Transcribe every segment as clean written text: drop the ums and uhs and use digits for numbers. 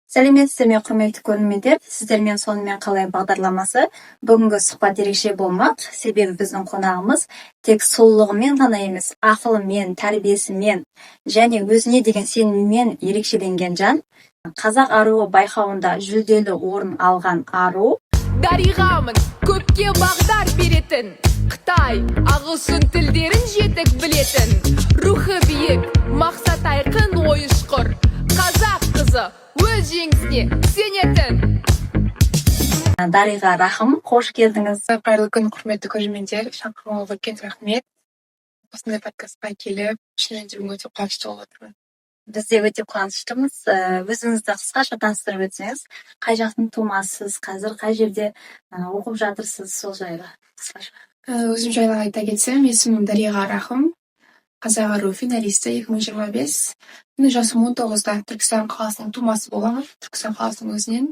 Сәлеметсіздер ме, құрметті көрермендер! Сіздермен «Сонымен қалай» бағдарламасы. Бүгінгі сұхбат ерекше болмақ, себебі біздің қонағымыз тек сұлулығымен ғана емес, ақылымен, тәрбиесімен және өзіне деген сенімімен ерекшеленген жан. «Қазақ аруы» байқауында жүлделі орын алған ару. Дариғамын, көпке бағдар беретін, қытай, ағылшын тілдерін жетік білетін, рухы биік, мақсат айқын, ойы ұшқыр, қазақ қызы, өз жеңісіне сенетін. Дариға Рахым, қош келдіңіз! Қайырлы күн, құрметті көрермендер! Шақыруыңызға үлкен рахмет. Осындай подкастқа келіп, шынымен де өте қуанышты болып отырмын. Біз де өте қуаныштымыз. Өзіңізді қысқаша таныстырып өтсеңіз, қай жақтың тумасысыз, қазір қай жерде оқып жатырсыз, сол жайлы қысқаша. Өзім жайлы айта кетсем, есімім Дариға Рахым, «Қазақ аруы» финалисті 2025. Менің жасым 19-да, Түркістан қаласының тумасы боламын, Түркістан қаласының өзінен.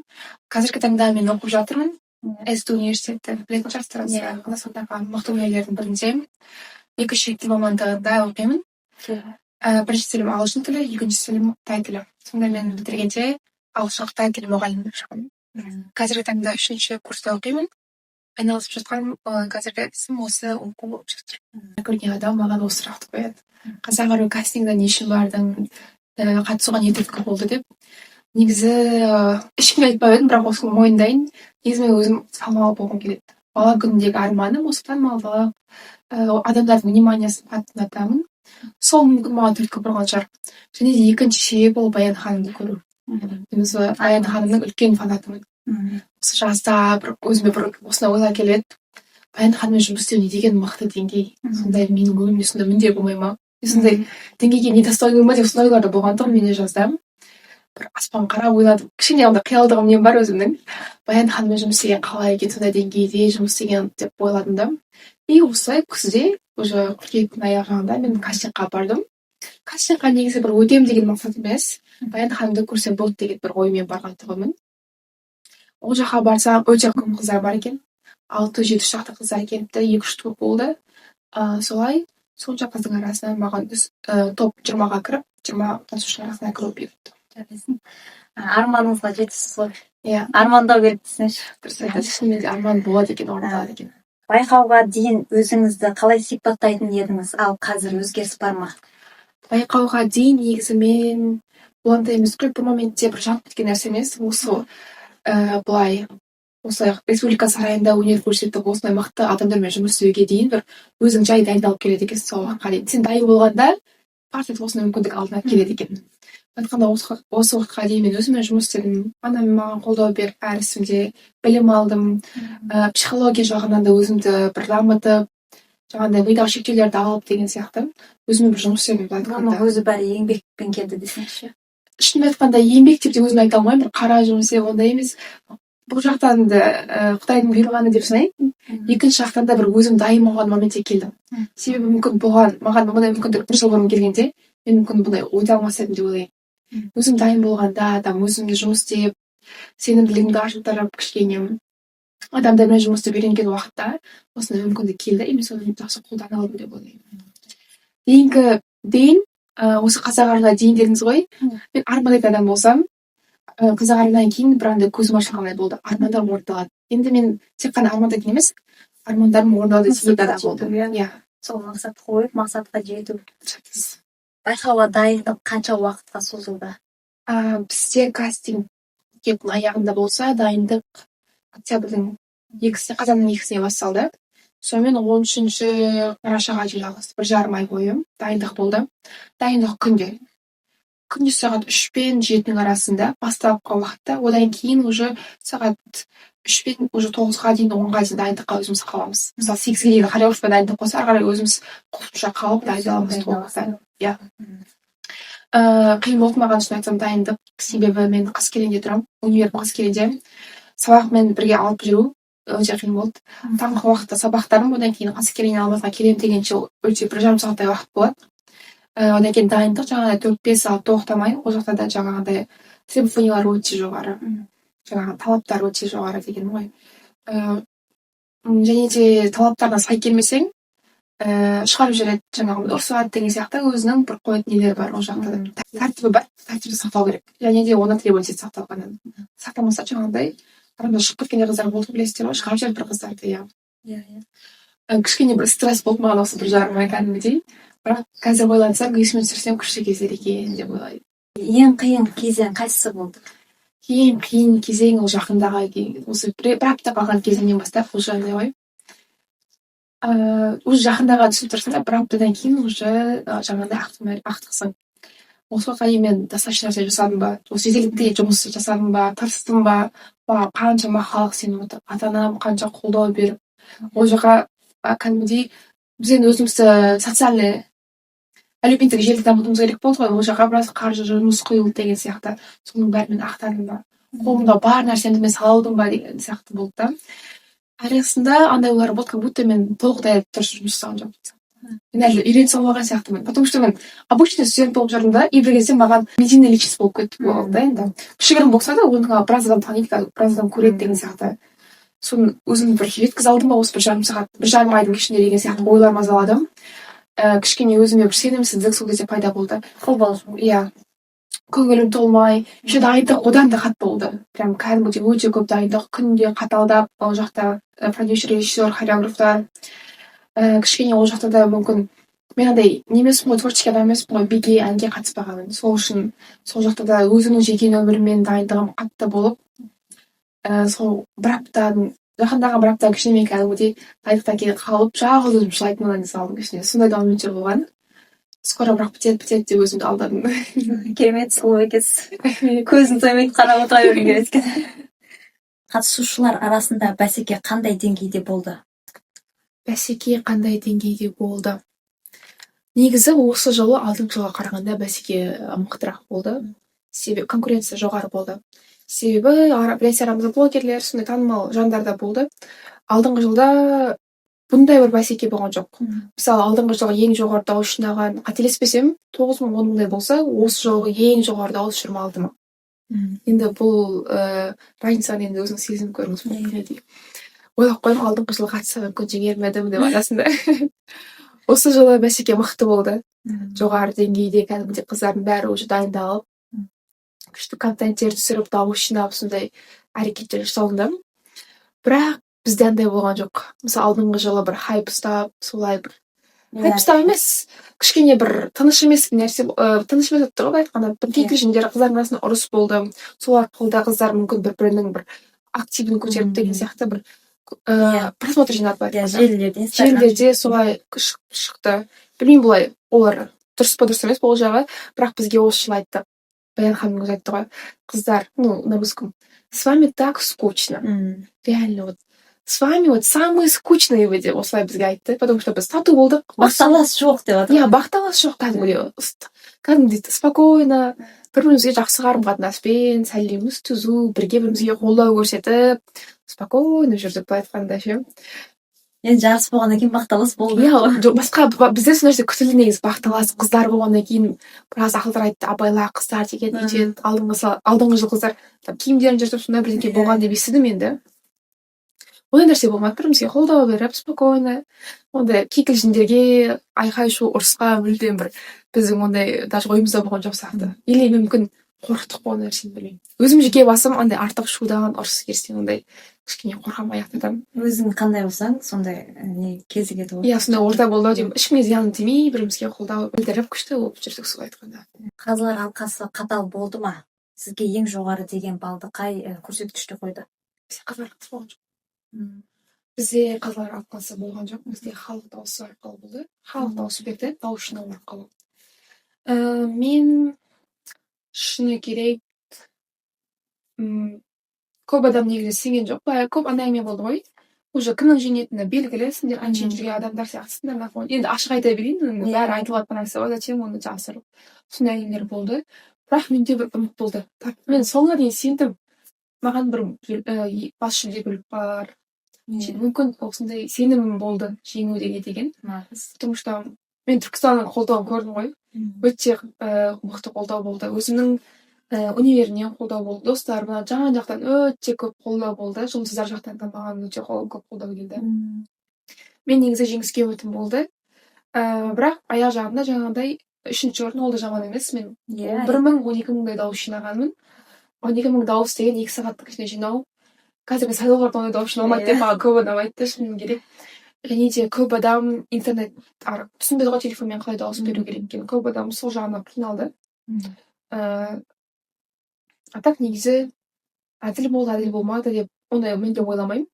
Қазіргі таңда мен оқып жатырмын СДУ университеті, білетін шығарсыздар. Иә. Қазақстандағы мықты универлердің бірінде екі шет тіл мамандығында оқимын. Бірінші тілім ағылшын тілі, екінші тілім қытай тілі. Сонда мен бітіргенде ағылшын, қытай тілі мұғалімі болып шығамын. Қазіргі таңда үшінші курста оқимын. Айналысып жатқан қазіргі ісім осы оқу болып жатыр. Көрген адам маған осы сұрақты қояды: «Қазақ аруы кастингіне не үшін бардың, қатысуға не түрткі болды?» – деп. Негізі ешкімге айтпап едім, бірақ осыны мойындайын. Негізі мен өзім танымал болғым келеді. Бала күнімдегі арманым осы танымалдық, адамдардың внимание сын қатты ұнатамын. Сол мүмкін маған түрткі болған шығар. Және де екінші себеп ол Баян ханымды көру. Мен осы Баян ханымның үлкен фанатымын. Осы жазда бір өзіме бір осындай ойлар келеді: Баян ханыммен жұмыс істеу не деген мықты деңгей! Сондай менің өмірімде сондай міндет болмай ма, сондай деңгейге не достойный ма деп, сондай ойлар да болған тұғын менде. Жазда бір аспанға қарап ойладым. Кішкене андай қиялдығым нем бар өзімнің. Баян ханыммен жұмыс істеген қалай екен, сондай деңгейде жұмыс істеген деп ойладым да. И осылай күзде, уже қыркүйектің аяқ жағында мен кастингқа бардым. Кастингқа негізі бір өтемін деген мақсат емес, Баян ханымды көрсем болды деген бір оймен барған тұғынмын. Ол жаққа барсам, өте көп қыздар бар екен, алты, жеті шақты қыздар келіпті, екі үш топ болды. Солай сонша қыздың арасынан маған топ 20-ға кіріп, 20 қатысушының арасына кіру бұйыртты. Жарайсың, арманыңызға жетіпсіз ғой. Иә. Армандау керек десеңші. Дұрыс айтасыз, шынымен де арман болады екен, орындалады екен. Байқауға дейін өзіңізді қалай сипаттайтын едіңіз, ал қазір өзгеріс бар ма? Байқауға дейін негізі мен бұл андай емес қой, бір моментте бір жанып кеткен нәрсе емес. Осы былай, осылай Республика сарайында өнер көрсетіп, осындай мықты адамдармен жұмыс істеуге дейін бір өзің жай дайындалып келеді екенсің. Сол уақытқа дейін сен дайын болғанда, парт етіп осындай мүмкіндік алдына келеді екен. Айтқанда, осы уақытқа дейін мен өзіммен жұмыс істедім, анам маған қолдау беріп, әр ісімде білім алдым, психология жағынан да өзімді бір дамытып, жаңағындай мидағы шектеулерді алып деген сияқты, өзіме бір жұмыс істедім, былай Бұның айтқанда. өзі бәрі еңбекпен келді десеңізші. Шынымды айтқанда, еңбек деп те өзім айта алмаймын, бір қара жұмыс деп ондай емес. Бұл жақтан да құдайдың бұйырғаны деп санаймын, екінші жақтан да бір өзім дайын болған моментте келдім. Себебі мүмкін бұған, маған бұндай мүмкіндік бір жыл бұрын келгенде, мен мүмкін бұндай өте алмас едім деп ойлаймын. Өзім дайын болғанда, там өзімде жұмыс істеп, сенімділігімді арттырып, кішкене адамдармен жұмыс істеп үйренген уақытта осындай мүмкіндік келді и мен соны жақсы қолдана алдым деп ойлаймын. Дейінгі дейін, осы «Қазақ аруына» дейін дедіңіз ғой. Мен армандайтын адам болсам, «Қазақ аруынан» кейін бір андай көзім ашылғандай болды: армандар орындалады. Енді мен тек қана армандайтын емес, армандарым орындалады дейтін адам болдым. Иә. Иә. Сол мақсат қойып, мақсатқа жету. Дұрыс. Байқауға дайындық қанша уақытқа созылды? Бізде кастинг қыркүйектің аяғында болса, дайындық октябрьдің 2-сіне, қазанның 2-сіне басталды. Сонымен 13 қарашаға дейін жалғасты. 1,5 ай бойы дайындық болды. Дайындық күнде. Күнде сағат 3 пен 7-нің арасында бастапқы уақытта, одан кейін уже сағат 3 пен уже 9-ға дейін, 10-ға дейін дайындыққа өзіміз қаламыз. Мысалы, 8-ге дейін хореографпен дайындық болса, ары қарай өзіміз қосымша қалып дайындаламыз 9-да. Иә. Қиын болды маған, шын айтсам, дайындық. Себебі мен Қаскелеңде тұрамын, универім Қаскелеңде. Сабақмен бірге алып жүру өте қиын болды. Таңғы уақытта сабақтарым, одан кейін Қаскелеңнен Алматыға келемін дегенше өте 1,5 сағаттай уақыт болады. Одан кейін дайындық жаңағыдай 4-5 сағат тоқтамай, ол жақта да жаңағыдай требования лар өте жоғары. Жаңағы талаптар өте жоғары дегенім ғой. Және де талаптарына сай келмесең, Шығарып жібереді, жаңағы ұрысады деген сияқты. Өзінің бір қоятын нелері бар ол жақта да, тәртібі бар. Тәртіпті сақтау керек және де оны требовать етеді сақталғанын. Сақтамаса, жаңағыдай арамызда шығып кеткен қыздар болды, білесіздер ғой, шығарып жіберді бір қыздарды, иә. иә иә Кішкене бір стресс болды маған осы 1,5 ай кәдімгідей. Бірақ қазір ойлансам, есіме түсірсем, күшті кездер екен деп ойлаймын. Ең қиын кезең қайсысы болды? Ең қиын кезең ол жақындағы осы бір апта қалған кезеңнен бастап уже андай ғой, уже жақындарға түсіп тұрсың да, бір аптадан кейін уже жаңағыдай ақтықсың. Осы уақытқа дейін мен достаточно нәрсе жасадым ба, осы жеткілікті жұмыс жасадым ба, тырыстым ба? Маған қаншама халық сеніп отыр, ата анам қанша қолдау беріп, ол жаққа кәдімгідей біз енді өзімізді социальный, әлеуметтік желіде дамытуымыз керек болды ғой. Ол жаққа біраз қаржы, жұмыс құйылды деген сияқты. Соның бәрін мен ақтадым ба, қолымда бар нәрсемді мен сала алдым ба деген сияқты болды да. Арасында андай ойлар болды, как будто мен толықтай дұрыс жұмыс жасаған жоқпын, мен әлі үйрене алмаған сияқтымын, потому что мен обычный студент болып жүрдім да, и бір кезде маған медийный личность болып кетті болды да. Енді кішігірім болса да, оны біраз адам таниды, біраз адам көреді деген сияқты. Соны өзім бір жеткізе алдым ба осы 1,5 сағат, 1,5 айдың ішінде деген сияқты ойлар мазалады. Кішкене өзіме бір сенімсіздік сол кезде пайда болды. Қобалжу. Иә, көңілім толмай, еще дайындық одан да қатты болды, прям кәдімгідей өте көп дайындық, күнде қаталдап ол жақта продюсер, режиссер, хореографтар. Кішкене ол жақта да мүмкін мен андай не емеспін ғой, творческий адам емеспін ғой, биге, әнге қатыспағанмын. Сол үшін сол жақта да өзімнің жеке өміріммен дайындығым қатты болып, сол бір аптаның, жақындағы бір аптаның ішінде мен кәдімгідей дайындықтан кейін қалып, жалғыз өзім жылайтын салдым ішіне. Сондай да моменттер болған. Скоро бірақ бітеді, бітеді деп өзімді алдадым. Керемет сұлу екенсіз, көзің тоймайды қарап отыра бергің келеді екен. Қатысушылар арасында бәсеке қандай деңгейде болды? Бәсеке қандай деңгейде болды? Негізі осы жылы алдыңғы жылға қарағанда бәсеке мықтырақ болды, себебі конкуренция жоғары болды. Себебі білесіз, арамызда блогерлер, сондай танымал жандар да болды. Алдыңғы жылда бұндай бір бәсеке болған жоқ. Мысалы, алдыңғы жылы ең жоғары дауыс жинаған, қателеспесем, 9 мың, 10 мыңдай болса, осы жолғы ең жоғары дауыс 26 мың. Енді бұл разницаны енді өзіңіз сезініп көріңіз. Ойлап қоямын, алдыңғы жылы қатыссам, мүмкін жеңер ме едім деп арасында. Осы жылы бәсеке мықты болды, жоғары деңгейде. Кәдімгідей қыздардың бәрі уже дайындалып, күшті контенттер түсіріп, дауыс жинап, сондай әрекеттер жасалынды. Бірақ бізде андай болған жоқ. Мысалы, алдыңғы жылы бір хайп ұстап, солай бір хайп ұстап емес, кішкене бір тыныш емес нәрсе, тыныш емес өтті ғой, былай айтқанда. Бір кикілжіңдер, қыздардың арасында ұрыс болды. Сол арқылы да қыздар мүмкін бір бірінің бір активін көтеріп деген сияқты, бір просмотр жинады, былай айтқанда. Желілерде, Инстаграм. Желілерде солай шықты. Білмеймін, бұлай олар дұрыс па, дұрыс емес па ол жағы, бірақ бізге осы жылы айтты, Баян ханым өзі айтты ғой: «Қыздар, ну, на русском, с вами так скучно, реально, вот с вами вот самые скучные вы», — деп осылай бізге айтты, потому что біз тату болдық. Бақталас жоқ деп жатыр. Иә, бақталас жоқ, кәдімгідей кәдімгідей спокойно, бір бірімізге жақсы қарым қатынаспен, сәлеміміз түзу, бірге бірімізге қолдау көрсетіп, спокойно жүрдік, былай айтқанда ше. Енді жарыс болғаннан кейін бақталас болу керек Иә. қой. Жоқ, басқа бізде сол нәрсе күтілді негізі, бақталас қыздар болғаннан кейін. Біраз ақылдар айтты: «Абайла, қыздар деген өйтеді». Алдыңғы жыл қыздар там киімдерін жыртып, сондай бірдеңке болған деп естідім. Енді ондай нәрсе болмады, бір бірімізге қолдау беріп, спокойно. Ондай кикілжіңдерге, айқай шу, ұрысқа мүлдем бір біздің ондай даже ойымызда болған жоқ сияқты. Или мүмкін қорықтық па, ол нәрсені білмеймін. Өзім жеке басым андай артық шудан, ұрыс керістен ондай кішкене қорқамын, аяқтатамын. Өзің қандай болсаң, сондай не кезігеді ғой. Иә, сондай орта болды ау деймін. Ешкімге зиян тимей, бір бірімізге қолдау білдіріп, күшті болып жүрдік, солай айтқанда. Қазылар алқасы қатал болды ма? Сізге ең жоғары деген балды қай көрсеткіште қойды? Бізде қазылар алқасы болған жоқ. Бізде қазылар алқасы болған жоқ, бізде халық дауысы арқылы болды. Халық дауыс берді дауыс жинау арқылы. Мен шыны керек, көп адам негізі сенген жоқ. Былай көп андай әңгіме болды ғой: уже кімнің жеңетіні белгілі, сендер әншейін жүрген адамдар сияқтысыңдар на фоне. Енді ашық айта берейін, енді бәрі айтылып жатқан нәрсе ғой, зачем оны жасырып? Сондай әңгімелер болды. Бірақ менде бір үміт болды, мен соңына дейін сендім. Маған бір бас жүлде біліп бар мүмкін, осындай сенімім болды жеңуге деген, потому что мен Түркістанның қолдауын көрдім ғой. Өте мықты қолдау болды. Өзімнің универімнен қолдау болды, достарымнан, жан жақтан өте көп қолдау болды. Жұлдыздар жақтан да маған өте көп қолдау келді. Мен негізі жеңіске үмітім болды. Бірақ аяқ жағында жаңағыдай үшінші орын, ол да жаман емес. Мен 11 мың, 12 мыңдай дауыс жинағанмын. 12 мың дауыс деген 2 сағаттың ішінде жинау. Қазіргі сайлауларда ондай дауыс жиналмайды деп маған көп адам айтты, шыны керек. Және де көп адам интернет түсінбеді ғой, телефонмен қалай дауыс беру керек екенін. Көп адам сол жағынан қиналды. А так негізі әділ болды, әділ болмады деп ондай мен де ойламаймын.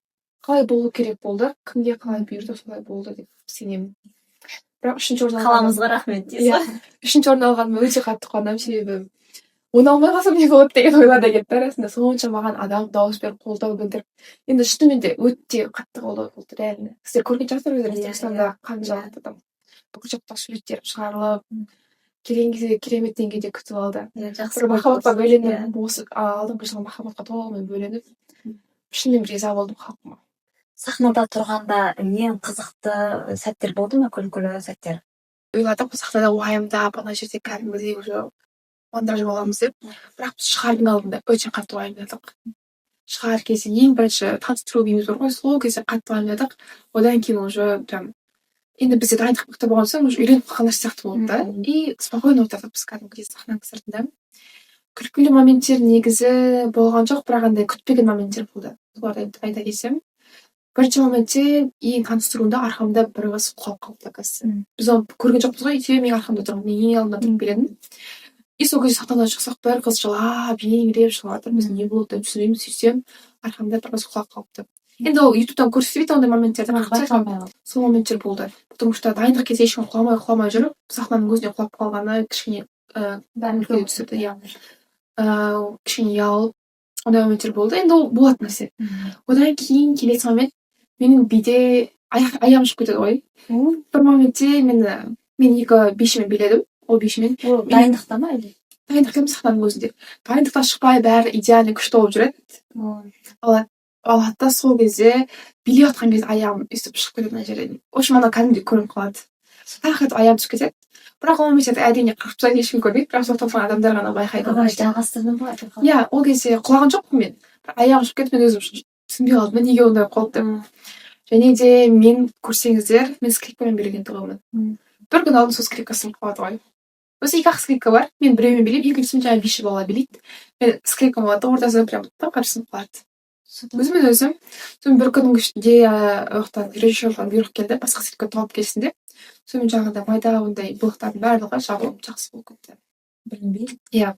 Қалай болу керек болды, кімге қалай бұйырды, солай болды деп сенемін. Бірақ үшінші орын алғаным Қаламызға рахмет дейсіз Иә, ғой. Үшінші орын алғаныма өте қатты қуанамын, себебі оны алмай қалсам не болады деген ойлар да келді арасында. Сонша маған адам дауыс беріп, қолдау білдіріп. Енді шынымен де өте қатты қолдау болды, реально. Сіздер көрген шығарсыздар өздеріңіз, Түркістанда қаншалықты там бүкіл жақта суреттерім шығарылып, келген кезде керемет деңгейде күтіп алды. Иә, жақсы. Бір махаббатқа бөленіп, осы алдыңғы жылғы махаббатқа толығымен бөленіп, шынымен риза болдым халқыма. Сахнада тұрғанда ең қызықты сәттер болды ма, күлкілі сәттер? Ойладық, сахнада уайымдап, ана жерде кәдімгідей уже мандраж боламыз деп. Бірақ біз шығардың алдында өте қатты уайымдадық. Шығар кезде ең бірінші таныстыру биіміз бар ғой, сол кезде қатты уайымдадық. Одан кейін уже прям енді бізде дайындық мықты болған соң, уже үйреніп қалған нәрсе сияқты болды да, и спокойно отырдық біз кәдімгідей сахнаның сыртында. Күлкілі моменттер негізі болған жоқ, бірақ андай күтпеген моменттер болды, соларды айта кетсем. Бірінші моментте, ең таныстыруында арқамда бір қыз құлап қалыпты, оказывается. Біз оны көрген жоқпыз ғой, себебі менің арқамда тұрған, мен ең алдында тұрып келедім. И сол кезде сахнадан шықсақ, бір қыз жылап, еңіреп жылап жатыр. Біз не болды деп түсінбейміз. Сөйтсем, арқамда бір қыз құлап қалыпты. Енді ол Ютубтан көрсетпейді ондай моменттерді. Сол моменттер болды, потому что дайындық кезде ешкім құламай жүріп, сахнаның өзіне құлап қалғаны кішкене күлкіге түсірді, иә, кішкене ұялып, ондай моменттер болды. Енді ол болатын нәрсе. Одан кейін келесі момент, менің биде аяғым шығып кетеді ғой бір моментте. Мен екі бишімен биледім, ол бишімен. Ол дайындықта ма или? Дайындықта емес, сахнаның өзінде. Дайындықта шықпай, бәрі идеально күшті болып жүреді. Алады да, сол кезде билеп жатқан кезде аяғым өйстіп шығып кетеді мына жерден. В общем, ана кәдімгідей көрініп қалады, тақ етіп аяғым түсіп кетеді. Бірақ ол моментте әрине қырқып тастайды, ешкім көрмейді, бірақ сол отырған адамдар ғана байқайды. Жалғастырдың ба? Иә, ол кезде құлаған жоқпын мен, бірақ аяғым шығып кетті. Мен өзім түсінбей қалдым, неге ондай болды деп. Және де мен, көрсеңіздер, мен скрипкамен билеген тұғынмын. Бір күн алдын сол скрипка сынып қалады ғой. Өзі екі ақ скрипка бар, мен біреумен билеймін, екіншісімен жаңағы биші бала билейді. Мен скрипкам болады да, ортасында прям тап сынып қалады өзімен өзім. Сосын бір күннің ішінде жақтан, режиссердан бұйрық келді, басқа скрипка тауып келсін деп. Сонымен жаңағыдай майда ондай былықтардың барлығы жабылып, жақсы болып кетті. Білінбей. Иә.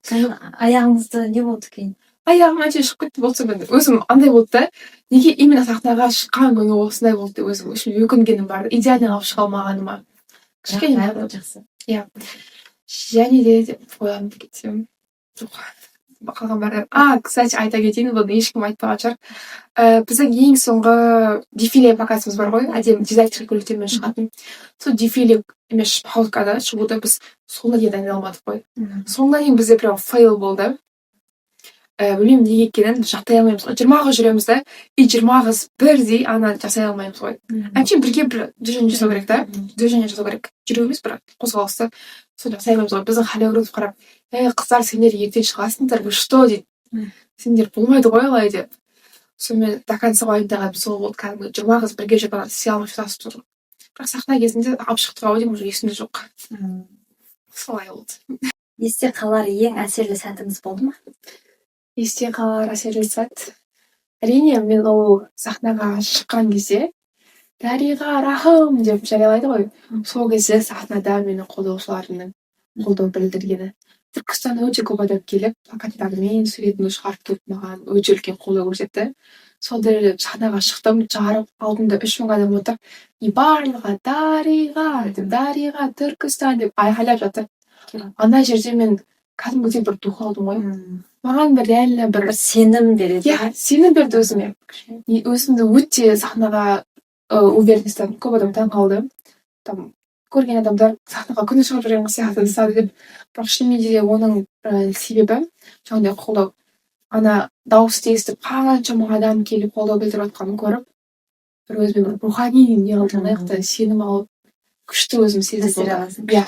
Аяғыңызды не болды кейін? Аяғым әншейін шығып кетті болды. Сонымен өзім андай болды да, неге именно сахнаға шыққан күні осындай болды деп өзім ішімнен өкінгенім бар, идеально алып шыға алмағаныма кішкене. Жақсы. Иә, және де деп ойланып кетсем, жоқ, қалған бәрі. А, кстати, айта кетейін, бұны ешкім айтпаған шығар. Біздің ең соңғы дефиле показымыз бар ғой, әдемі дизайнерский көйлектермен шығатын. Сол дефиле емес, походкада шығуды біз соңына дейін дайындала алмадық қой. Соңына дейін бізде прям фейл болды. Білмеймін неге екенін, жаттай алмаймыз ғой. 20 қыз жүреміз да, и 20 қыз бірдей ана жасай алмаймыз ғой. Әншейін бірге бір движение жасау керек та, движение жасау керек, жүру емес, бірақ қозғалысты соны жасай алмаймыз ғой. Біздің хореограф қарап: «Ей, қыздар, сендер ертең шығасыңдар, вы что?» – дейді. «Сендер болмайды ғой олай», – деп. Сонымен до конца уайымдағаным сол болды. Кәдімгі 20 қыз бірге жүріп, ана істей алмай шатасып тұрдық. Бірақ сахна кезінде алып шықтық ау деймін, уже есімде жоқ. Солай болды. Есте қалар ең әсерлі сәтіңіз болды ма? Есте қалар әсерлі сәт, әрине, мен ол сахнаға шыққан кезде «Дариға Рахым» деп жариялайды ғой, сол кезде сахнада мені қолдаушыларымның қолдау білдіргені. Түркістаннан өте көп адам келіп, плакаттарымен суретімді шығарып келіп, маған өте үлкен қолдау көрсетті. Сол дәрежеде сахнаға шықтым, жарып, алдымда 3000 адам отыр, и барлығы «Дариға» деп, «Дариға, Түркістан» деп айқайлап жатыр. Ана жерде мен кәдімгідей бір дух алдым ғой. Маған бір реально бір бір сенім береді. Иә, сенім берді өзіме. И өзімді өте сахнаға уверенность таптым. Көп адам таң қалды, там көрген адамдар сахнаға күнде шығып жүрген қыз сияқты ұстады деп. Бірақ шынымен де оның себебі жаңағыдай қолдау, ана дауысты естіп, қаншама адам келіп қолдау білдіріп жатқанын көріп, бір өзіме бір рухани не алдым, ана жақта сенім алып, күшті өзім сезім Әсер болды. Аласың. Иә,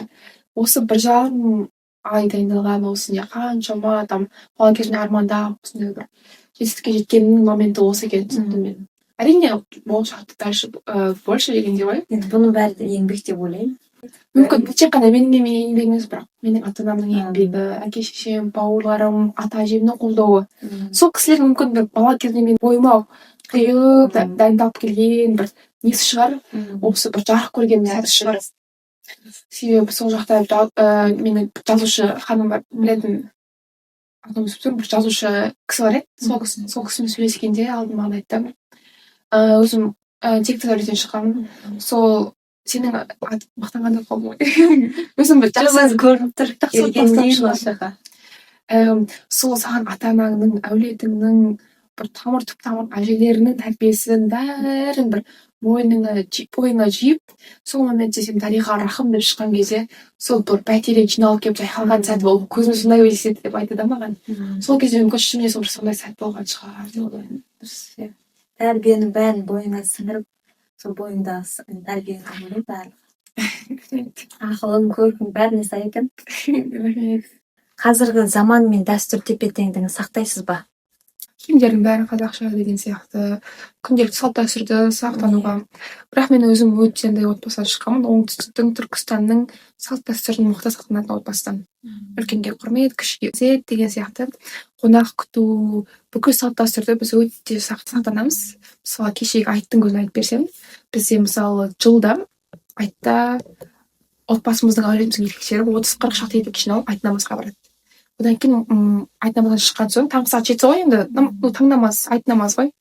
осы 1,5 ай дайындалған, осы не қаншама там бала кезімде армандап, осындай бір жетістікке жеткенімнің моменті осы екенін түсіндім мен. Әрине, болашақта дальше больше дегендей ғой. Енді бұның бәрі де еңбек деп ойлаймын. Мүмкін, бұл тек қана менің еңбегім емес, бірақ менің ата анамның еңбегі, әке шешем, бауырларым, ата әжемнің қолдауы. Сол кісілер мүмкін бір бала кезімде мен бойыма құйып, дайындалып келген бір несі шығар, осы бір жарық көрген сәті шығар. Себебі сол жақта менің жазушы ханым бар, білетін, атын ұмытып тұрмын, бір жазушы кісі бар еді. Сол кісімен сөйлескенде алдын маған айтты. Өзім директор әулетінен шыққанмын. Сол сенің мақтанғанда қалдым ғой. Өзім бір жақсы Көрініп тұр. Жақсы отбасыдан шыққанмын. Сол саған ата анаңның, әулетіңнің бір тамыр, түп тамыр әжелерінің тәрбиесін бәрін бір мойныңа, бойыңа жиып, сол моментте сен Дариға Рахым деп шыққан кезде, сол бір бәйтерек жиналып келіп жайқалған сәт болып көзіме сондай елестеді деп айтты да маған. Сол кезде мүмкін шынымен сол бір сондай сәт болған шығар деп ойлаймын. Дұрыс, иә. Тәрбиенің бәрін бойыңа сіңіріп, сол бойыңдағы тәрбиенің тамыры барлығы. Ақылың, көркің, бәріне сай екен. Рахмет. Қазіргі заман мен дәстүр тепе теңдігін сақтайсыз ба? Киімдердің бәрі қазақша деген сияқты, күнделікті салт дәстүрді сақтануға. Бірақ мен өзім өте андай отбасынан шыққанмын, оңтүстіктің, Түркістанның салт дәстүрін мықты сақтанатын отбасыдан. Үлкенге құрмет, кішіге ізет деген сияқты, қонақ күту, бүкіл салт дәстүрді біз өте сақтанамыз. Мысалы, кешегі айттың өзін айтып берсем, бізде, мысалы, жылда айтта отбасымыздың, әулетіміздің еркектері 30-40 шақты еркек жиналып, айт намазға барады. Одан кейін айт намаздан шыққан соң, таңғы сағат 7 ғой енді, ну, таң намаз, айт намаз ғой,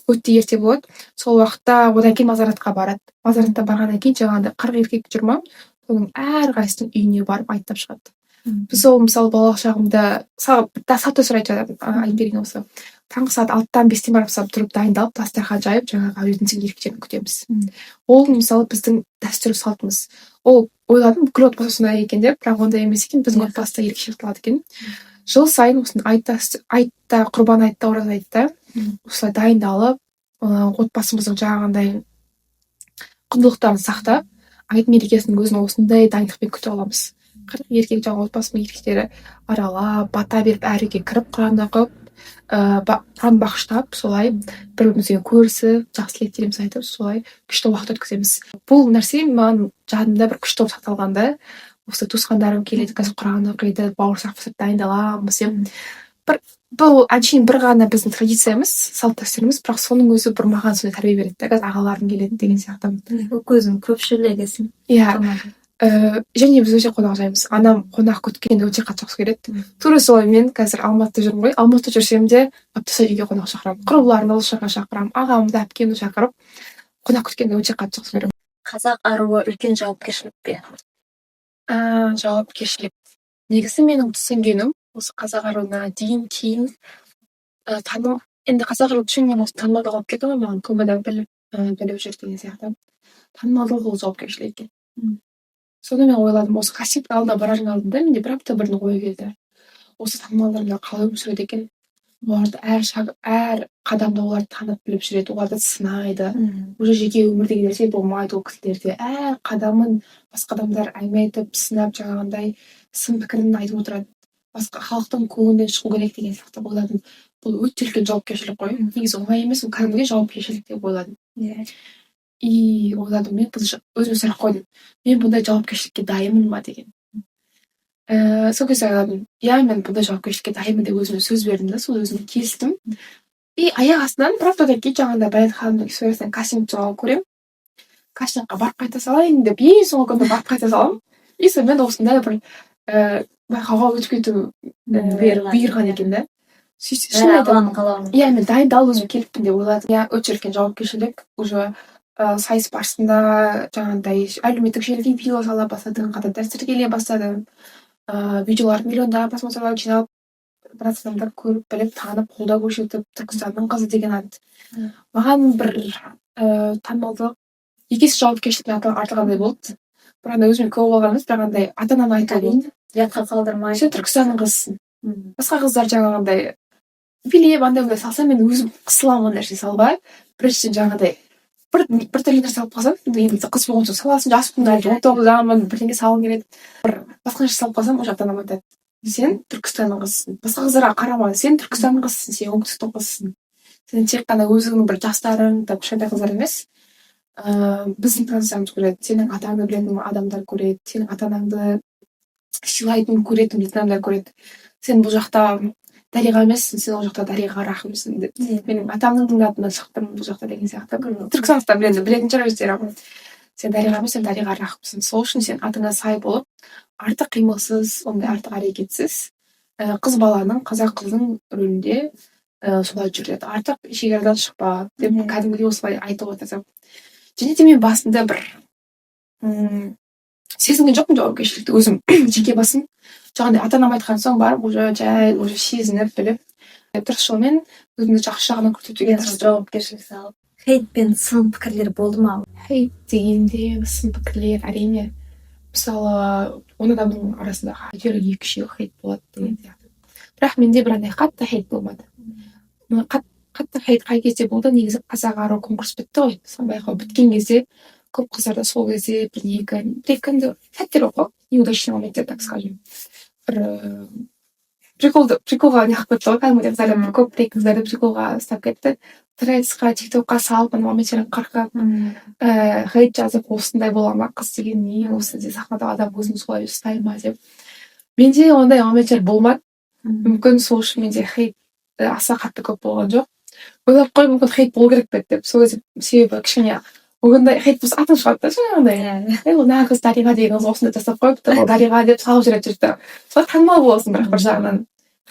өте ерте болады. Сол уақытта одан кейін мазаратқа барады. Мазаратта барғаннан кейін жаңағындай 40 еркек жүр ма, соның әрқайсысының үйіне барып айттап шығады. Біз ол, мысалы, балалық шағымда салт дәстүр айтып айтып берейін. Осы таңғы сағат 6-дан, 5-тен барып тұрып, дайындалып, дастархан жайып, жаңағы әулетіміздің еркектерін күтеміз. Ол, мысалы, біздің дәстүр, салтымыз. Ол ойладым, бүкіл отбасы сондай екен деп, бірақ ондай емес екен, біздің отбасыда ерекше сақталады екен. Жыл сайын осыны айтта, айтта, құрбан айтта, ораза айтта осылай дайындалып, отбасымыздың жаңағындай құндылықтарын сақтап, айт мерекесінің өзін осындай дайындықпен күтіп аламыз. 40 еркек, жаңағы отбасының еркектері аралап, бата беріп, әр үйге кіріп, құран оқып, құран бағыштап, солай бір бірімізбен көрісіп, жақсы тілектерімізді айтып, солай күшті уақыт өткіземіз. Бұл нәрсе маған жадымда бір күшті болып сақталған да. Осы туысқандарым келеді, қазір құран оқиды, бауырсақ пісіріп дайындаламыз деп. Бір бұл әншейін бір ғана біздің традициямыз, салт дәстүріміз, бірақ соның өзі бір маған сондай тәрбие береді да, қазір ағаларым келеді деген сияқты. Көзің көпшілігесің. Иә. Және біз өте қонақжаймыз. Анам қонақ күткенді өте қатты жақсы көреді. Тура солай мен қазір Алматыда жүрмін ғой. Алматыда жүрсем де, апта үйге қонақ шақырамын. Құрбыларымды осы жаққа шақырамын, ағамды, әпкемді шақырып, қонақ күткенді өте қатты жақсы көремін. Қазақ аруы үлкен жауапкершілік пе? Жауапкершілік. Негізі менің түсінгенім, осы қазақ аруына дейін, кейін таным, енді қазақ аруы түсінгеннен осы танымалдық алып келді ғой маған, көп адам біліп жүр деген сияқты. Танымалдылық ол жауапкершілік екен. Соны мен ойладым, осы кастингтің алдына барардың алдында менде бір апта бұрын ой келді. Осы танымалдар қалай өмір сүреді екен? Оларды әр шаг, әр қадамда оларды танып біліп жүреді, оларды сынайды. Уже жеке өмір деген нәрсе болмайды ол кісілерде. Әр қадамын басқа адамдар әңгіме айтып, сынап, жаңағындай сын пікірін айтып отырады. Басқа халықтың көңілінен шығу керек деген сияқты ойладым. Бұл өте үлкен жауапкершілік қой. Негізі оңай емес, ол кәдімгідей жауапкершілік деп ойладым. И ойладым, мен өзіме сұрақ қойдым: мен бұндай жауапкершілікке дайынмын ба деген. Сол кезде ойладым, иә, мен бұндай жауапкершілікке дайынмын деп өзіме сөз бердім да, сол өзіме келістім. И аяқ астынан бір аптадан кейін жаңағындай Баян ханымның историясынан кастинг туралы көремін. Кастингқа барып қайта салайын деп, ең соңғы күні барып қайта саламын. И сонымен осындай бір байқауға өтіп кету бұйырған екен да. Сөйтіп, шын айтамын, Алланың қалауы. Иә, мен дайындалып өзім келіппін деп ойладым. Иә, өте үлкен жауапкершілік. Уже сайыс барысында жаңағындай әлеуметтік желіге видео сала бастадым, адамдар тіркеле бастады. Видеолар миллиондаған просмотрлар жиналып, біраз адамдар көріп, біліп, танып, қолдау көрсетіп, Түркістанның қызы деген ат. Маған бір танымалдылық екі есе жауапкершілікпен артылғандай болды. Бір андай өзіме көп болған емес, бірақ андай ата анамның айтуы болды. Ұятқа қалдырмай. Сен Түркістанның қызысың. Басқа қыздар жаңағындай билеп, андай мындай салса, мен өзім қысыламын ол нәрсе салуға. Біріншіден, жаңағыдай бір біртүрлі нәрсе салып қалсам, енді қыз болған соң саласың, жаспын әлі, 19-дамын, бірдеңе салғым келеді. Бір басқа нәрсе салып қалсам, уже ата анам айтады: сен Түркістанның қызысың, басқа қыздарға қарама, сен Түркістанның қызысың, сен оңтүстіктің қызысың. Сен тек қана өзіңнің бір жастарың, там, кішкентай қыздар емес. Біздің таныстарымыз көреді, сенің атаңды білетін адамдар көреді, сенің ата анаңды сыйлайтын, көретін, білетін адамдар көреді. Сен бұл жақта Дариға емессің, сен ол жақта Дариға Рахымсың деп. Менің атамның атынан шығып тұрмын бұл жақта деген сияқты. Түркістандықтар біледі, білетін шығар өздері. Сен Дариға емес, сен Дариға Рахымсың. Сол үшін сен атыңа сай болып, артық қимылсыз, ондай артық әрекетсіз, қыз баланың, қазақ қызының рөлінде солай жүр деді. Артық шекарадан шықпа деп кәдімгідей осылай айтып отырды. Және де мен басында бір сезінген жоқпын жауапкершілікті өзім, жеке басым. Жаңағыдай ата анам айтқан соң барып, уже жай уже сезініп, біліп, дұрыс жолмен өзімді жақсы жағынан көрсетуге тырыстым. Жауапкершілік алып. Хейт пен сын пікірлер болды ма? Хейт дегенде, сын пікірлер, әрине. Мысалы, 10 адамның арасында әйтеуір екі үшеуі хейт болады деген сияқты. Бірақ менде бір андай қатты хейт болмады. Қатты хейт қай кезде болды? Негізі, «Қазақ ару» конкурс бітті ғой, сол байқау біткен кезде көп қыздарда сол кезде бір екі енді сәттер болып қалды, неудачный моменттер, так скажем. Бір приколды, приколға неғып кетті ғой кәдімгідей, қыздарды, көп бір екі қыздарды приколға ұстап кетті. Тредсқа, Тиктокқа салып, ана моменттерін қырқып, хейт жазып, осындай бола ма қыз деген, не осы сахнада адам өзін солай ұстай ма деп. Менде ондай моменттер болмады. Мүмкін, сол үшін менде хейт аса қатты көп болған жоқ. Ойлап қойдым, мүмкін, хейт болу керек пе еді деп. Сол кезде, себебі кішкене ондай хейт болса, атың шығады да жаңағындай. Ей, ол мына қыз, Дариға деген қыз осындай жасап қойыпты, ол Дариға деп салып жібереді жұртты. Солай танымал боласың, бірақ бір жағынан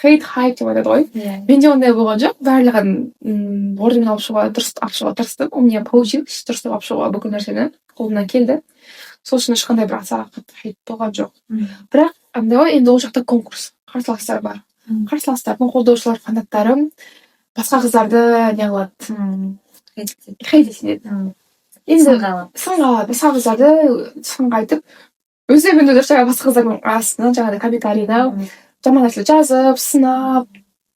хейт хайп деп айтады ғой. Менде ондай болған жоқ. Барлығын орнымен алып шығуға, дұрыс алып шығуға тырыстым. У меня получилось дұрыстап алып шығуға, бүкіл нәрсені қолымнан келді. Сол үшін ешқандай бір аса қатты хейт болған жоқ. Бірақ андай ғой енді, ол жақта конкурс, қарсыластар бар. Қарсыластардың қолдаушылар, фанаттары басқа қыздарды не қылады, хейт етеді. Енді сынға алады. Сынға алады, басқа қыздарды сынға айтып, өздері өздері жаңағы басқа қыздардың астына, жаңағыдай комментарийына жаман нәрселер жазып, сынап,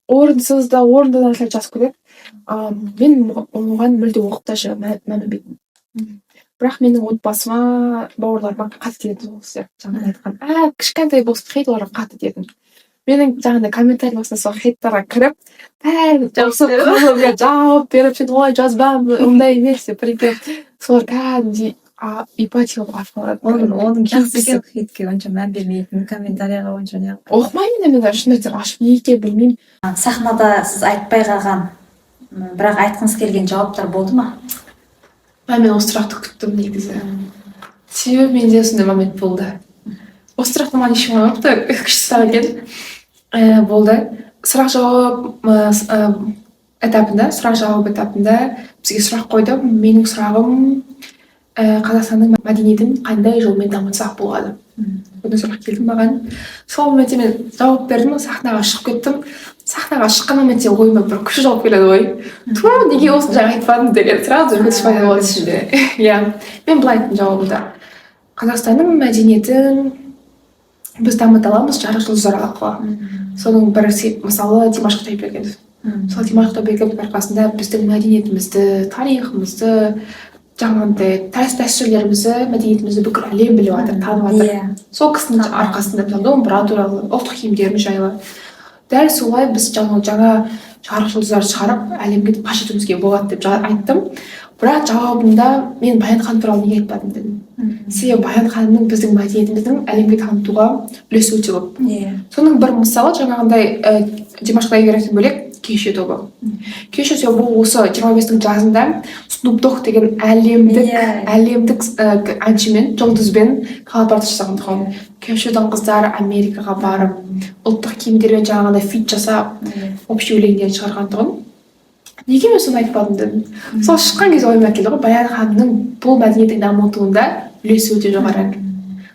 орынсыз да, орынды да нәрселер жазып кетеді. Мен оған мүлде оқып даже мән бермейтінмін. Бірақ менің отбасыма, бауырларыма қатты тиетін ол кісілер. Жаңағыдай айтқан кішкентай болсын хейт, оларға қатты тиетін. Менің жаңағыдай комментарий астына сол хейттарға кіріп, бәрін ұрысып, иә, жауап беріп, сен олай жазба, ондай емес деп бірдеңе. Солар кәдімгідей ипатия болып ашуланады. Оның жақсы екен, хейтке онша мән бермейтін, комментарийға онша не. Оқымаймын мен даже, шын айтсам, ашып, не екенін білмеймін. Сахнада сіз айтпай қалған, бірақ айтқыңыз келген жауаптар болды ма? Мен осы сұрақты күттім негізі, себебі менде сондай момент болды. Осы сұрақты маған ешкім қоймапты, күшті сұрақ екен. Болды. Сұрақ жауап этапында, сұрақ жауап этапында бізге сұрақ қойды. Менің сұрағым: Қазақстанның мәдениетін қандай жолмен дамытсақ болады? Ондай сұрақ келді маған. Сол моментте мен жауап бердім, сахнаға шығып кеттім. Сахнаға шыққан моментте ойыма бір күшті жауап келеді ғой: тура неге осыны жаңа айтпадым деген сразу өкініш пайда болады ішімде. Иә, мен былай айттым жауабымда: Қазақстанның мәдениетін біз дамыта аламыз жарық жұлдыздар арқылы. Соның бір мысалы — Димаш Құдайбергенов. Сол Димаш Құдайбергеновтің арқасында біздің мәдениетімізді, тарихымызды, жаңағындай дәстүрлерімізді, мәдениетімізді бүкіл әлем біліп жатыр, танып жатыр. Сол кісінің арқасында, мысалы, домбыра туралы, ұлттық киімдеріміз жайлы. Дәл солай біз жаңа жарық жұлдыздарды шығарып, әлемге паш етуімізге болады деп айттым. Бірақ жауабымда мен Баян ханым туралы неге айтпадым дедім. Себебі Баян ханымның біздің мәдениетіміздің әлемге танытуға үлесі өте көп. Соның бір мысалы жаңағындай Димаш Құдайбергеновтен бөлек Кеше тобы. Кеше тобы осы 25-тің жазында Snoop Dogg деген әлемдік әлемдік әншімен, жұлдызбен коллаборация жасаған тұғын. Кешьюдің қыздары Америкаға барып, ұлттық киімдермен жаңағындай фит жасап, общий өлеңдерін шығарған тұғын. Неге мен соны айтпадым дедім. Сол шыққан кезде ойыма келді ғой, Баян ханымның бұл мәдениеттің дамытуында үлесі өте жоғары.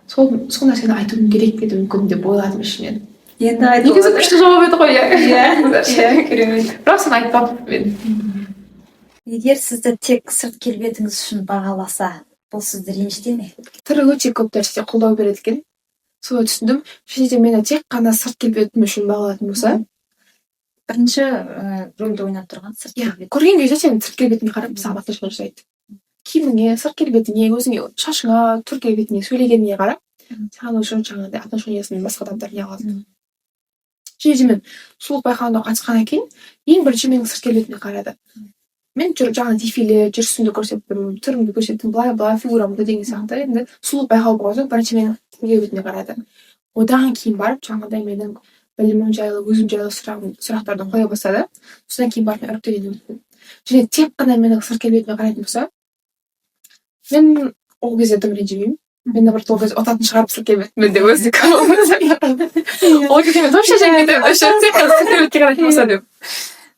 Сол нәрсені айтуым керек пе еді мүмкін деп ойладым ішімнен. Енді Негізі күшті жауап еді ғой, иә. Иә, керемет. Бірақ соны айтпаппын мен. Егер сізді тек сырт келбетіңіз үшін бағаласа, бұл сізді ренжіте ме? Түрі өте көп нәрседе қолдау береді екен, солай түсіндім. Және де мені тек қана сырт келбетім үшін бағалайтын болса, Бірінші рөлді ойнап тұрған сырт келбет. Көрген кезде сен сырт келбетіңе қарап саған отношение жасайды. Киіміңе, сырт келбетіңе, өзіңе, шашыңа, түр келбетіңе, сөйлегеніңе қарап саған уже жаңағыдай отношениесін басқа адамдар не қылады. Және де мен сұлулық байқауына қатысқаннан кейін ең бірінші менің сырт келбетіме қарады. Мен жаңа дефиле, жүрісімді көрсеттім, түрімді көрсеттім, былай былай фигурамды деген сияқты. Енді сұлулық байқауы болған соң, бірінші менің келбетіме қарады. Одан кейін барып жаңағыдай менің білімім жайлы, өзім жайлы сұрақтарды қоя бастады. Содан кейін барып мен іріктеуден өттім. Және тек қана менің сырт келбетіме қарайтын болса, мен ол кезде дым ренжімеймін. Мен, наоборот, ол кезде ұтатын шығармын сырт келбетіммен деп өзі. Ол кезде мен вообще жеңіп кетемін вообще, тек қана сырт келбетке қарайтын болса деп.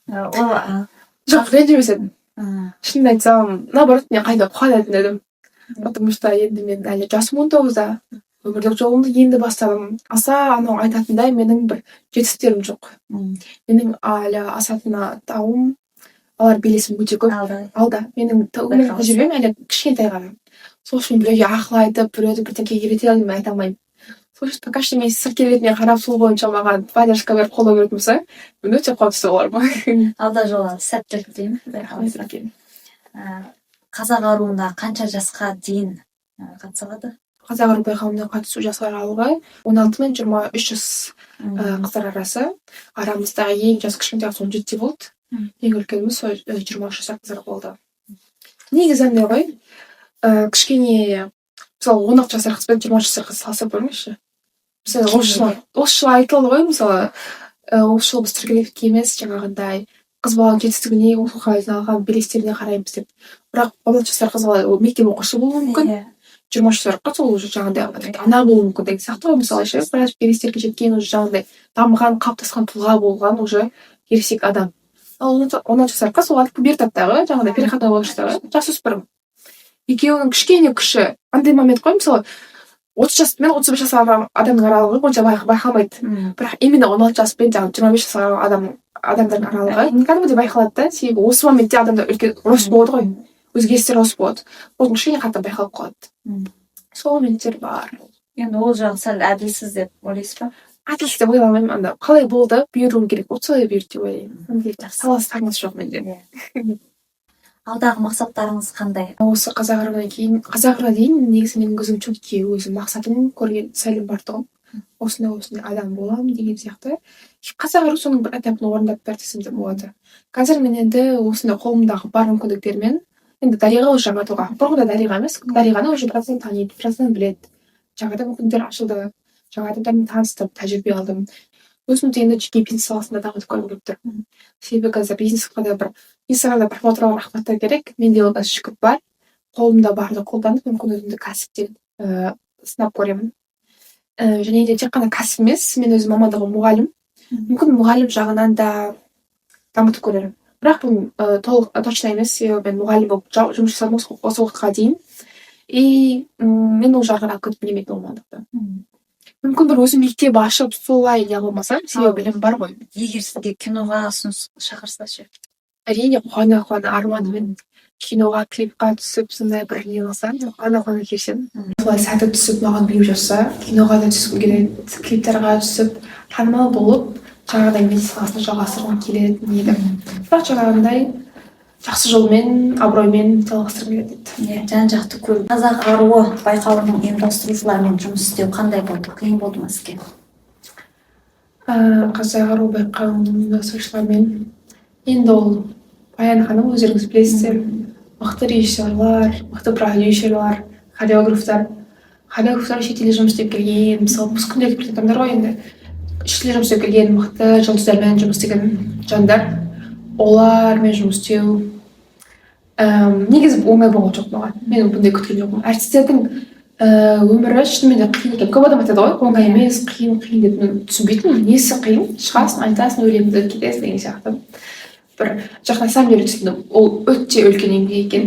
Ол Жоқ, ренжімес едім. Шынымды айтсам, наоборот, мен қайта қуанатын едім, потому что енді мен әлі жасым 19-да, өмірлік жолымды енді бастадым. Аса анау айтатындай менің бір жетістіктерім жоқ. Менің әлі асатын тауым, алар белесім өте көп Алда. алда. Менің өмірлік тәжірибем әлі кішкентай ғана. Сол үшін біреуге ақыл айтып, біреуді бірдеңеге үйрете алмаймын, айта алмаймын. Сол үшін пока что мен сырт келбетіме қарап, сол бойынша маған поддержка беріп, қолдау беретін болса, мен өте қуанышты болармын. Алда жолы сәттілік тілеймін, Құдай қаласа. Қазақ аруына қанша жасқа дейін қатыса алады? «Қазақ ару» байқауына қатысу жас аралығы 16 мен 23 жас қыздар арасы. Арамыздағы ең жас кішкентай қыз 17-де болды. Ең үлкеніміз сол 23 жасар қыздар болды. Негізі андай ғой, кішкене, мысалы, 16 жасар қыз бен 23 жасар қыз салыстырып көріңізші. Мысалы, осы жылы айтылды ғой, мысалы, осы жылы біз түркілікке емес, жаңағындай қыз баланың жетістігіне, оқуға алған белестеріне қараймыз деп. Бірақ 16 жасар қыз бала ол мектеп оқушысы болуы мүмкін, 23 жасар қыз ол уже жаңағындай тіпті ана болуы мүмкін деген сияқты ғой. Мысалы ше, біраз белестерге жеткен, уже жаңағындай дамыған, қалыптасқан тұлға болған, уже ересек адам. Ал 16 жасар қыз ол пубертаттағы, жаңағындай переходной возрасттағы жасөспірім. Екеуінің кішкене күші андай момент қой. Мысалы, 30 жас пен 35 жасар адамның аралығы онша байқалмайды, бірақ именно 16 жас пен жаңағы 25 жасар адамдардың аралығы кәдімгідей байқалады да. Себебі осы моментте адамда үлкен рост болады ғой, өзгерістер, рост болады. Ол кішкене қатты байқалып қалады. Сол моменттер бар. Енді ол жағы сәл әділсіз деп ойлайсыз ба? Әділсіз деп ойлай алмаймын. Анда қалай болды, бұйыруым керек болды, солай бұйырды деп ойлаймын. Андай Жақсы. талас тартыныс жоқ менде. Алдағы мақсаттарыңыз қандай? Осы «Қазақ аруынан» кейін, «Қазақ аруына» дейін негізі менің өзім четкий өзім мақсатым, көрген целім бар тұғын, осындай осындай адам боламын деген сияқты. «Қазақ ару» соның бір этапын орындап берді десем де болады. Қазір мен енді осындай қолымдағы бар мүмкіндіктермен, енді Дариға уже жаңа тұлға, бұрынғыдай Дариға емес, Дариғаны уже біраздан таниды, біраздан біледі. Жаңадан мүмкіндіктер ашылды, жаңа адамдармен таныстым, тәжірибе алдым. Өзімді енді жеке бизнес саласында дамытып көргім келіп тұр. Себебі қазір бизнесқа да бір Инстаграмда просмотрлар, охваттар керек. Менде ол қазір, шүкір, бар. Қолымда барды қолданып, мүмкін, өзімді кәсіпте сынап көремін. Және де тек қана кәсіп емес, мен өзім мамандығым мұғалім, мүмкін, мұғалім жағынан да дамытып көрермін. Бірақ бұл толық точно емес, себебі мен мұғалім болып жұмыс жасадым осы уақытқа дейін и мен ол жағын алып кеткім келмейді, ол мамандықты. Мүмкін, бір өзім мектеп ашып, солай не қылмасам, себебі білім бар ғой. Егер сізге киноға ұсыныс шақырса ше? Әрине, қуана қуана. Арманыммен киноға, клипқа түсіп, сондай бір не қылсам, қуана қуана келісемін. Солай сәті түсіп, маған бұйырып жатса, киноға да түскім келеді, клиптарға түсіп, танымал болып, жаңағыдай медиа саласын жалғастырғым келетін еді. Бірақ жаңағындай жақсы жолмен, абыроймен жалғастырғым келеді еді. Иә, жан жақты көру. «Қазақ аруы» байқауының ұйымдастырушыларымен жұмыс істеу қандай болды? Қиын болды ма сізге? «Қазақ ару» байқауының ұйымдастырушыларымен енді ол Баян ханым, өздеріңіз білесіздер, мықты режиссерлар, мықты продюсерлар, хореографтар. Хореографтар шетелде жұмыс істеп келген, мысалы, біз күнделікті білетін адамдар ғой енді, шетелде жұмыс істеп келген, мықты жұлдыздармен жұмыс істеген жандар. Олармен жұмыс істеу негізі оңай болған жоқ маған. Мен бұндай күткен жоқпын. Әртістердің өмірі шынымен де қиын екен. Көп адам айтады ғой, оңай емес, қиын, қиын деп. Мен түсінбейтінмін, несі қиын? Шығасың, айтасың өлеңіңді, кетесің деген сияқты. Бір жоқ, на самом деле түсіндім, ол өте үлкен еңбек екен.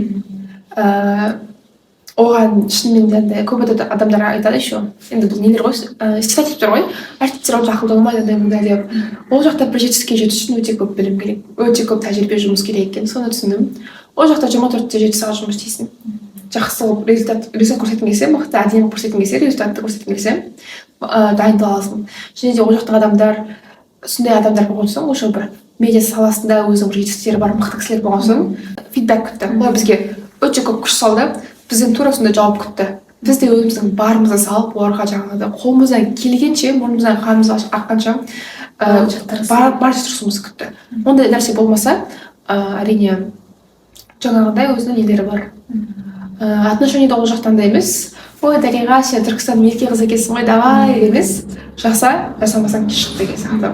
Оған шынымен де андай көп адамдар айтады еще, енді бұл нелер ғой, стереотиптер ғой, әртістер онша ақылды болмайды, андай мындай деп. Ол жақта бір жетістікке жету үшін өте көп білім керек, өте көп тәжірибе, жұмыс керек екен. Соны түсіндім. Ол жақта 24 те 7 сағат жұмыс істейсің. Жақсы қылып результат көрсеткің келсе, мықты, әдемі көрсеткің келсе, результатты көрсеткің келсе, дайындаласың. Және де ол жақтағы адамдар сондай адамдар болған соң, уже бір медиа саласында өзінің бір жетістіктері бар мықты кісілер болған соң, фидбэк күтті. Олар бізге өте көп күш салды, бізден тура сондай жауап күтті. Біз де өзіміздің барымызды салып, оларға жаңағыдай қолымыздан келгенше, мұрнымыздан қанымыз аққанша Барынша тырысып. Барынша тырысуымызды күтті. Ондай нәрсе болмаса, әрине. Жаңағыдай өзінің нелері бар. Отношение де ол жақтан да емес: «Ой, Дариға, сен Түркістанның ерке қызы екенсің ғой, давай» емес, жаса, жасамасаң, шық деген сияқты.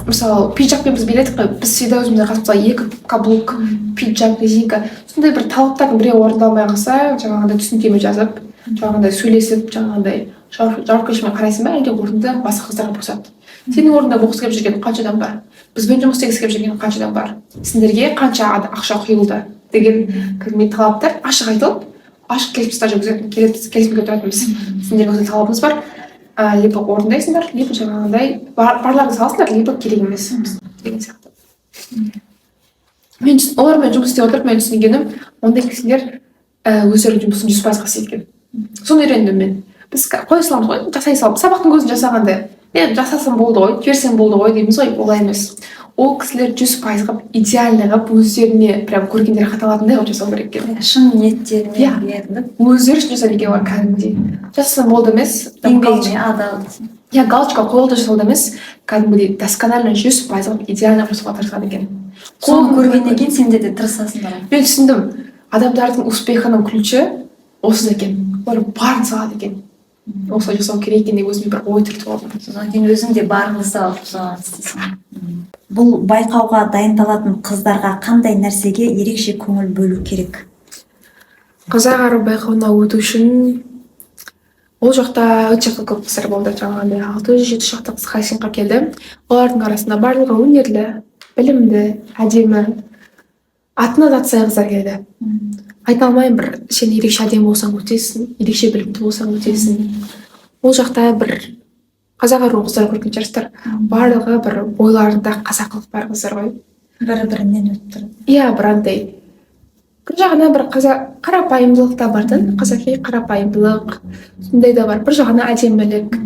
Мысалы, пиджакпен біз биледік қой. Біз всегда өзімізде қасымызда екі каблук, пиджак, резинка. Сондай бір талаптардың біреуі орындалмай қалса, жаңағыдай түсініктеме жазып, жаңағыдай сөйлесіп, жаңағыдай жауапкершілікпен қарайсың ба, әлде орынды басқа қыздарға босат? Сенің орнында болғысы келіп жүрген қанша адам бар, бізбен жұмыс істегісі келіп жүрген қанша адам бар, сендерге қанша ақша құйылды деген кәдімгідей талаптар ашық айтылып, ашық келісімшарт жүргізетін, келісімге отыратынбыз. Сендердің осындай талабыңыз бар, либо орындайсыңдар, либо жаңағыдай барларыңды саласыңдар, либо керек емес деген сияқты. Мен олармен жұмыс істей отырып, мен түсінгенім, ондай кісілер өздерінің жұмысын 100%-ға істейді екен. Соны үйрендім мен. Біз қоя саламыз ғой, жасай саламыз. Сабақтың өзін жасағанда, е, жасасам болды ғой, жіберсем болды ғой дейміз ғой. Олай емес, ол кісілер 100% қылып, идеальный қылып, өздеріне прям көргенде рахат алатындай қылып жасау керек екен. Шын ниеттерімен беріліп. Өздері үшін жасайды екен олар кәдімгідей. Жасасам болды емес, там Еңбегіне адал. Иә, галочка қойылды, жасалды емес, кәдімгідей досконально, 100% қылып, идеально жасауға тырысады екен. Соны көргеннен кейін сендер де тырысасыңдар ғой. Мен түсіндім, адамдардың успехының ключі осы екен, олар барын салады екен, осылай жасау керек екен деп өзіме бір ой түртіп алдым. Содан кейін өзің де барыңды салып, соған істейсің. Бұл байқауға дайындалатын қыздарға қандай нәрсеге ерекше көңіл бөлу керек? «Қазақ ару» байқауына өту үшін ол жақта өте көп қыздар болды. Жаңағындай 600-700 шақты қыз кастингқа келді. Олардың арасында барлығы өнерлі, білімді, әдемі, атына заты сай қыздар келді. Айта алмаймын, бір сен ерекше әдемі болсаң өтесің, ерекше білімді болсаң өтесің. Ол жақта бір «Қазақ ару» қыздар көрген шығарсыздар, барлығы бір бойларында қазақылық бар қыздар ғой. Бір бірінен өтіп тұрады. Иә, бір андай бір жағынан бір қазақ қарапайымдылық та бар да, қазақи қарапайымдылық сондай да бар, бір жағынан әдемілік.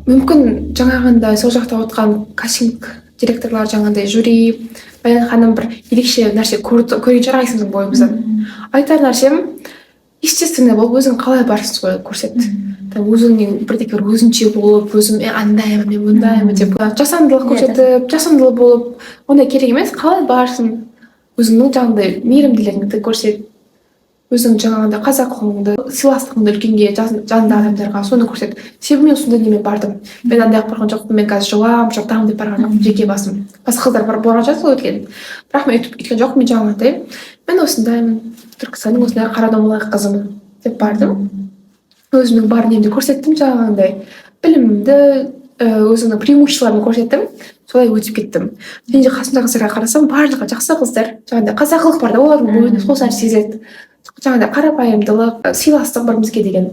Мүмкін, жаңағындай сол жақта отырған кастинг директорлар, жаңағындай жюри, Баян ханым бір ерекше нәрсе көрген шығар әрқайсымыздың бойымыздан. Айтар нәрсем: естественно болып, өзің қалай барсың, солай көрсет. Там өзіңнен бірдеңе бір өзінше болып, өзім е, андаймын мен, мындаймын деп жасандылық көрсетіп, жасандылы болып, ондай керек емес. Қалай барсың, өзіңнің жаңағындай мейірімділігіңді көрсет, өзің жаңағындай қазақылығыңды, сыйластығыңды үлкенге, жаныңдағы адамдарға, соны көрсет. Себебі мен сондай немен бардым. Мен андай қылып барған жоқпын, мен қазір жұламын, жыртамын деп барған жоқпын. Жеке басым, басқа қыздар барып барған шығар солай өткен, бірақ мен өйтіп өйткен жоқпын. Мен жаңағындай, мен осындаймын, Түркістанның осындай қара домалақ қызымын деп бардым. Өзімнің бар немді көрсеттім, жаңағындай білімімді, өзімнің преимуществоларымды көрсеттім, солай өтіп кеттім. Және де қасымдағы қыздарға қарасам, барлығы жақсы қыздар, жаңағындай қазақылық бар да олардың бойында, сол нәрсе сезіледі, жаңағындай қарапайымдылық, сыйластық бірімізге деген,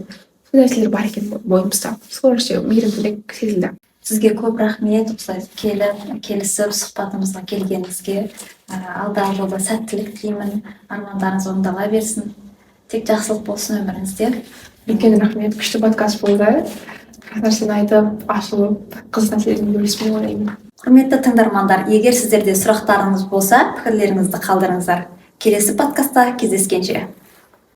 сол нәрселер бар екен бойымызда, сол нәрсе, мейірімділік сезілді. Сізге көп рахмет, осылай келіп, келісіп, сұхбатымызға келгеніңізге. Алдағы жолда сәттілік тілеймін, армандарыңыз орындала берсін, тек жақсылық болсын өміріңізде. Үлкен рахмет, күшті подкаст болды. Біраз нәрсені айтып, ашылып, қызық нәрселермен бөлістім деп ойлаймын. Құрметті тыңдармандар, егер сіздерде сұрақтарыңыз болса, пікірлеріңізді қалдырыңыздар. Келесі подкастта кездескенше.